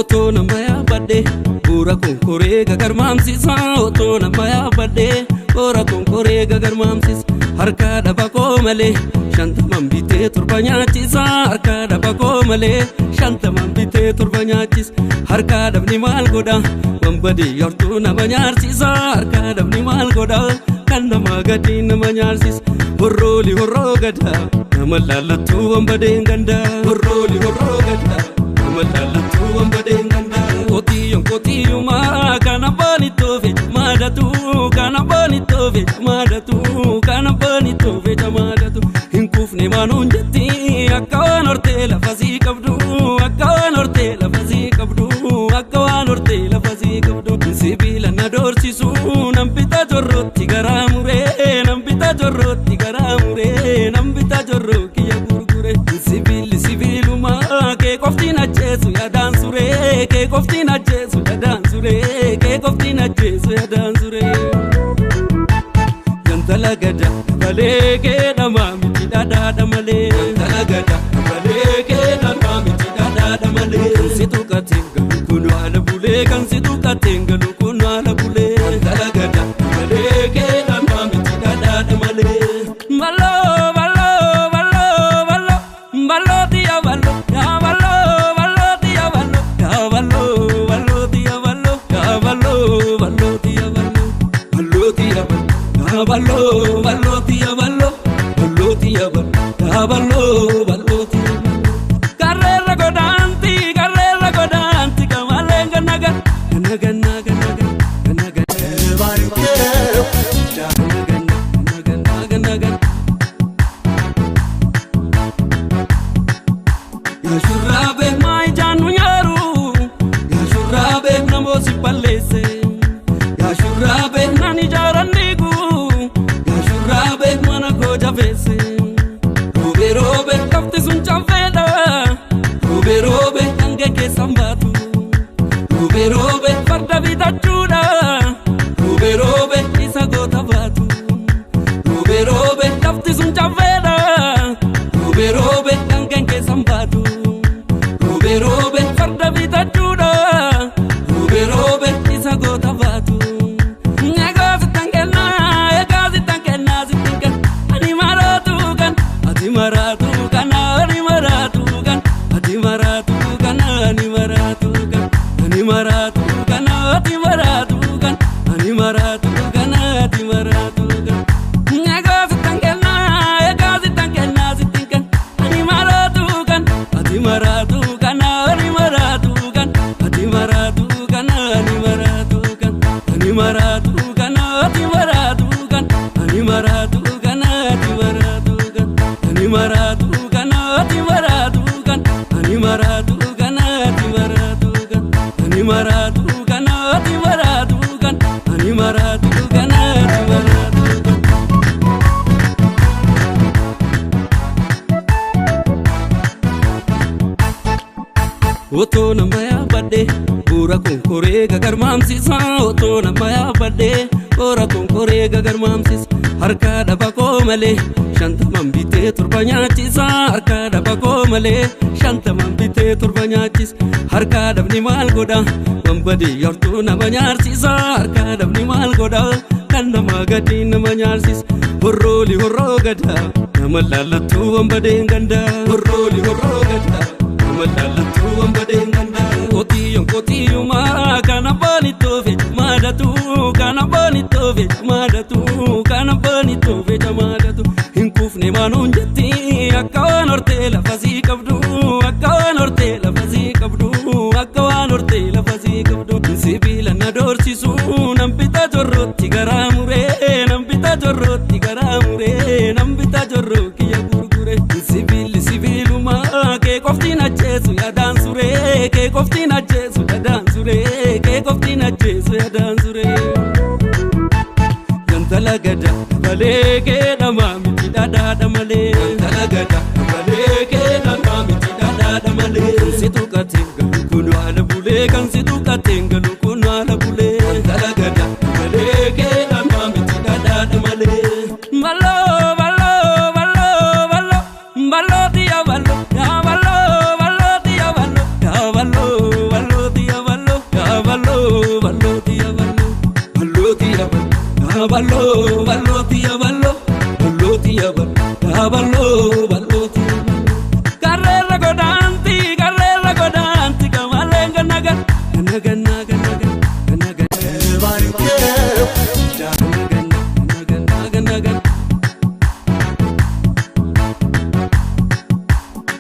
Otoo nama yaabadhe bu'uura konkoree gagarmaamsisa. Otoo nama yaabadhe bu'uura konkoree gagarmaamsisa. Harka dhaba koo malee shantaman bitee torba nyaachisa. Harka dhaba koo malee shantaman bitee torba nyaachisa. Harka dhabni maal godha wanbadee yartuu nama nyaarsisa. Harka dhabni maal godha kan nama gadi nama nyaarsisa. Horrooli horroo gada nama laallattuu wanbadeen ganda. Horrooli horroo gada nama laallattuu wanbadeen ganda. Qotiyyoon qotiyyumaa kan abbaan ittoofe maadatu kan abbaan ittoofe maadatu kan abbaan ittoofe maadatu. Hin kuufne maanuun jetti akka waan hortee lafa sii qabdu akka waan hortee lafa sii qabdu akka waan hortee lafa sii qabdu. Sibiila na doorsisu nan bitaa jorrootti garaa muree nan bitaa jorrootti garaa muree nan bitaa jorroo kiyya gurgure. Sibiilli sibiilumaa kee qoftiin ajjeesu yaadaan suree kee qoftiin ajjeesu yaadaan suree kee qoftiin ajjeesu yaadaan suree. Jantala gada malee kee dhamaa miti dhadhaadha malee. Jantala gada malee kee dhamaa miti dhadhaadha malee. Kan si tuqateen galu kun haala bulee kan si tuqateen galu kun haala bulee. Jantala gada malee kee dhamaa miti dhadhaadha malee. Baloo baloo baloo baloo baloo tiya baloo yaa baloo baloo tiya baloo yaa baloo baloo tiya baloo yaa baloo baloo tiya baloo baloo tiya baloo. Ballo, ballo, tiya ballo, ballo, tiya ballo, ballo, ballo, tiya ballo. Carrera godanti, carrera godanti, kamalenga naga, naga, naga, naga, naga, naga, naga, naga. Ya shurrabe mai janu nyaru, ya shurrabe namo si palese, ya shurrabe nani jarandigu. Shurrabe mana koo jabeesse roobee roobee lafti sun canfeedha roobee roobee hanga keessan baatu roobee roobee farda bitachuudha roobee roobee isa goota baatu roobee roobee lafti sun canfeedha roobee roobee hanga keessan baatu roobee roobee farda bitachuudha roobee roobee isa goota baatu. Ati maratu kan ani maratu kan ati maratu kan ani maratu kan ani maratu kan ati maratu kan ani maratu kan ati maratu kan. Egaa sittan kenna egaa sittan kenna sittin kan ani maratu kan ati maratu kan ani maratu kan ati maratu kan ani maratu kan ani maratu kan ati maratu kan ani maratu kan ati maratu kan. Ani maratu kan ati maratu kan ani maratu kan ati maratu kan ani maratu kan ati maratu kan ani maratu kan ati maratu kan. Otoo nama yaabadhe bu'uura konkoree gagarmaamsisa. Otoo nama yaabadhe bu'uura konkoree gagarmaamsisa. Harka dhaba koo malee shantaman bitee torba nyaachisa. Harka dhaba koo malee shantaman bitee torba nyaachisa. Harka dhabni maal godha wanbadee yartuu nama nyaarsisa. Harka dhabni maal godha kan nama gadi nama nyaarsisa. Horrooli horroo gada nama laallattuu wanbadeen ganda. Horrooli horroo gada nama laallattuu wanbadeen ganda. Qotiyyoon qotiyyumaa kan abbaan ittoofe maadatu kan abbaan ittoofe maadatu kan abbaan ittoofe maadatu. Hin kuufne maanuun jetti akka waan hortee lafa sii qabdu akka waan hortee lafa sii qabdu akka waan hortee lafa sii qabdu. Sibiila na doorsisu nan bitaa jorrootti garaa muree nan bitaa jorrootti garaa muree nan bitaa jorroo kiyya gurgure. Sibiilli sibiilumaa kee qoftiin ajjeesu yaadaan suree kee qoftiin ajjeesu yaadaan suree kee qoftiin ajjeesu yaadaan suree. Jantala gada malee kee dhamaa miti dhadhaadha malee. Jantala gada malee kee dhamaa miti dhadhaadha malee. Kan si tuqateen galu kun haala bulee kan si tuqateen galu kun haala bulee. Jantala gada malee kee dhamaa miti dhadhaadha malee. Baloo baloo baloo baloo baloo tiya baloo yaa baloo baloo tiya baloo yaa baloo baloo.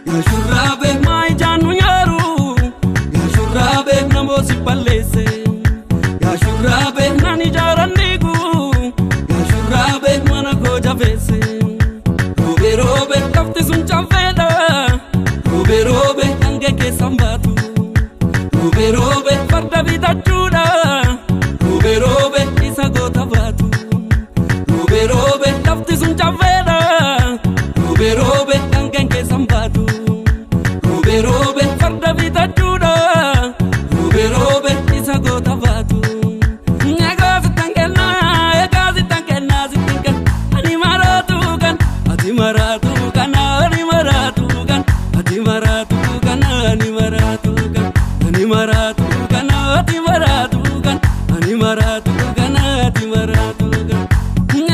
Yaa shurraabee maa ijaan nu nyaaru? Yaa shurraabee namoo si balleesse. Yaa shurraabee nan ijaaran diigu. Yaa shurraabee mana koo jabeesse. Roobee roobee lafti sun caffeedha. Roobee roobee hanga keessan baatu. Roobee roobee farda bitachuudha. Roobee roobee isa goota baatu. Roobee roobee lafti sun caffeedha. Roobee roobee hanga keessan baatu. Roobee roobee farda bitachuudha. Roobee roobee isa goota baatu. Egaa sittan kennaa, egaa sittan kennaa, sittan kenna. Ani maraatu kan, ati maraatu kan, ani maraatu kan, ati maraatu kan, ani maraatu kan, ani maraatu kan, ati maraatu kan, ani maraatu kan, ati maraatu kan.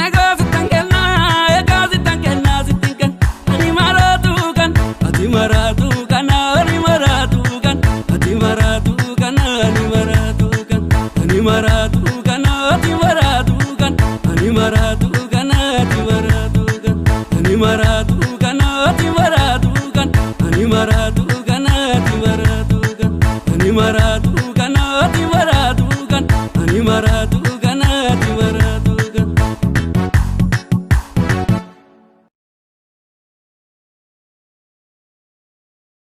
Egaa sittan kennaa, egaa sittan kennaa, sittan kenna. Ani maraatu kan, ati maraatu kan, ani maraatu kan, ati maraatu kan, ani maraatu kan, ani maraatu kan, ati maraatu kan, ani maraatu kan, ati maraatu kan, ani maraatu kan, ati maraatu kan, ani maraatu kan, ati maraatu kan, ani maraatu.